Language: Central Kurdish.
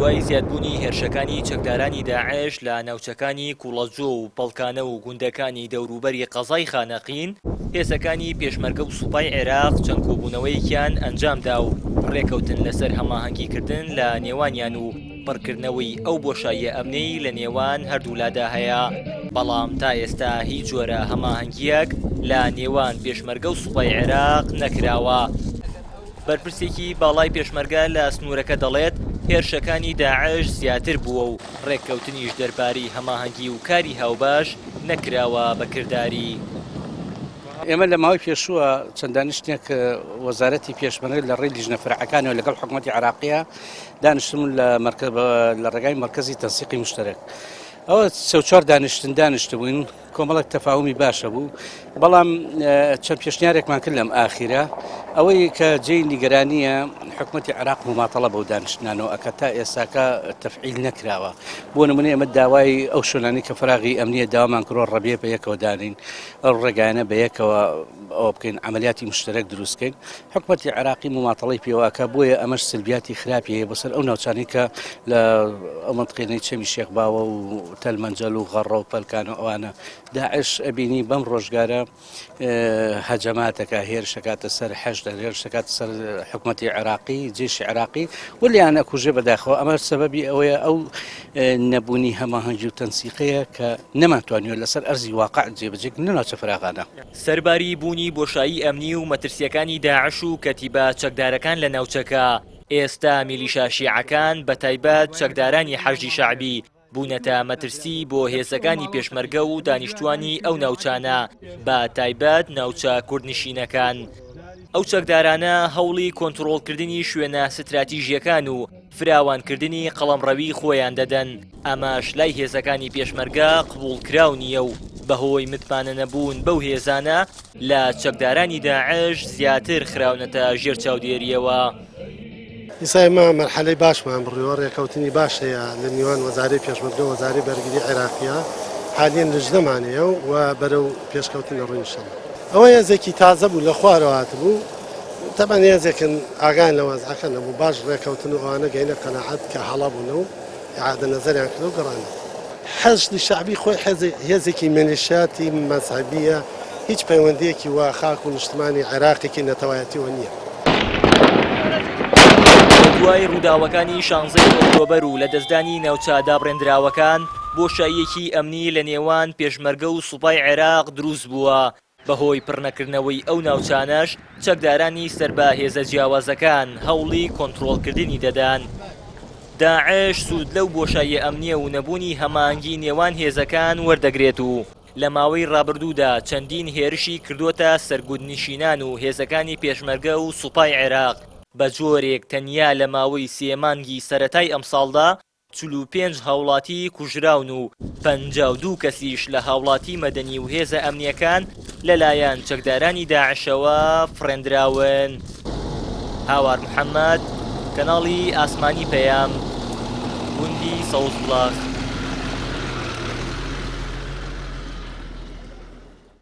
دوای زیادبوونی هێرشەکانی چەکدارانی داعش لە ناوچەکانی کوڵەجۆ و پەڵکانە و گوندەکانی دەوروبەری قەزای خانەقین، هێزەکانی پێشمەرگە و سوپای عێراق چەند کۆبوونەوەیەکیان ئەنجامدا و ڕێکەوتن لەسەر هەماهەنگیکردن لە نێوانیان و پڕکردنەوەی ئەو بۆشاییە ئەمنیەی لە نێوان هەردوولادا هەیە، بەڵام تا ئێستا هیچ جۆرە هەماهەنگییەک لە نێوان پێشمەرگە و سوپای عێراق نەکراوە. بەرپرسێکی باڵای پێشمەرگە لە سنوورەکە دەڵێت، هێرشەکانی داعش زیاتر بووە و ڕێککەوتنیش دەربارەی هەماهەنگی و کاری هاوبەش نەکراوە بە کرداری. ئێمە لە ماوەی پێشووە چەند دانیشتنێک وەزارەتی پێشمەرگە لە ڕێی لیژنە فەرعەکانەوە لەگەڵ حکوومەتی عێراقییە دانیشتن لە ڕێگای مەرکەزی تەنسیقی مشتەرەک ئەوە سێ و چوار دانیشتن دانیشتبووین کۆمەڵێک تەفاهومی باشە بوو بەڵام چەند پێشنیارێکمان کرد لەم ئاخیرە ئەوەی کە جێی نیگەرانیە حکومەتی عێراق مماتەڵە بەو دانیشتنانەوە ئەکە تا ئێستاکە تەفعیل نەکراوە بۆ نمونە ئێمە داوای ئەو شوێنانی کە فراغی ئەمنیە داوامان کردوە ڕەبیە بە یەکەوە دانین ئەو ڕێگایانە بە یەکەوە ئەوە بکەین عملیاتی مشتەرەک دروست بکەین حکومەتی عێراقی مماتەڵەی پێوە ئەکا بۆیە ئەمەش سلبیاتی خراپی هەیە بۆ سەر ئەو ناوچانەی کە لە ئەو مەنتقینەی چەمی شێخ باوە و تەلمەنجەل و غەڕە و پەلکان و ئەوانە داعش ئەبینی بەم ڕۆژگارە هەجەماتەکە هێرشەکاتە سەر حەشد هێرشەکاتە سەر حکومەتی عێراقی جێشی عێراقی ولیان ئەکوژێ بەداخەوە ئەمە سەبەبی ئەوەیە ئەو نەبوونی هەماهەنگی و تەنسیقەیە کە نەمانتوانیوە لەسەر ئەرزی واقع جێبەجێ بکەین لەو ناوچە فراغانە. سەرباری بوونی بۆشایی ئەمنی و مەترسییەکانی داعش و کەتیبە چەکدارەکان لە ناوچەکە، ئێستا میلیشا شیعەکان بەتایبەت چەکدارانی حەشدی شەعبی بوونەتە مەترسی بۆ هێزەکانی پێشمەرگە و دانیشتووانی ئەو ناوچانە بە تایبەت ناوچە کوردنشینەکان. ئەو چەکدارانە هەوڵی کۆنتڕۆڵکردنی شوێنە ستراتیژییەکان و فراوانکردنی قەڵەمڕەوی خۆیان دەدەن، ئەمەش لای هێزەکانی پێشمەرگە قبوڵکراو نییە و بەهۆی متمانەنەبوون بەو هێزانە لە چەکدارانی داعش زیاتر خراونەتە ژێر چاودێرییەوە. ئیستا ئێمە مەرحەلەی باشمان بڕیوە، رێکەوتنی باش هەیە لە نیوان وەزارەی پێشمەرگە و وەزارەی بەرگری عێراقییە، حالیەن لجنەمان هەیە و بەرەو پێشکەوتن دەڕۆین ان شاءاللە. ئەوە هێزێکی تازە بوو لە خوارەوە هاتبوو، تەبعەن هێزێکن ئاگایان لە وەزعەکە نەبوو، باش ڕێکەوتن و ئەوانە گەینە قەناعەت کە هەڵە بوونە و ئیعادە نەزەریان کرد و گەڕانەوە. حەشدی شەعبی خۆی هێزێکی میلیشیاتی مەزهەبییە، هیچ پەیوەندییەکی وە خاک و نیشتمانی عێراقێکی نەتەوایەتیەوە نییە. دوای ڕووداوەکانی شانزەی ئۆکتۆبەر و لەدەستدانی ناوچە دابڕێندراوەکان، بۆشاییەکی ئەمنی لە نێوان پێشمەرگە و سوپای عێراق دروست بووە، بەهۆی پڕنەکردنەوەی ئەو ناوچانەش چەکدارانی سەر بە هێزە جیاوازەکان هەوڵی کۆنترۆڵکردنی دەدەن. داعش سوود لەو بۆشاییە ئەمنییە و نەبوونی هەماهەنگی نێوان هێزەکان وەردەگرێت و لە ماوەی ڕابردوودا چەندین هێرشی کردووەتە سەر گوندنشینان و هێزەکانی پێشمەرگە و سوپای عێراق بە جۆرێک تەنیا لە ماوەی سێ مانگی سەرەتای ئەمساڵدا 45 هاوڵاتی کوژراون و 52 کەسیش لە هاوڵاتی مەدەنی و هێزە ئەمنییەکان لەلایەن چەکدارانی داعشەوە فڕێندراون. هاوار محەمەد، کەناڵی ئاسمانی پەیام، گوندی سەوزبڵاخ.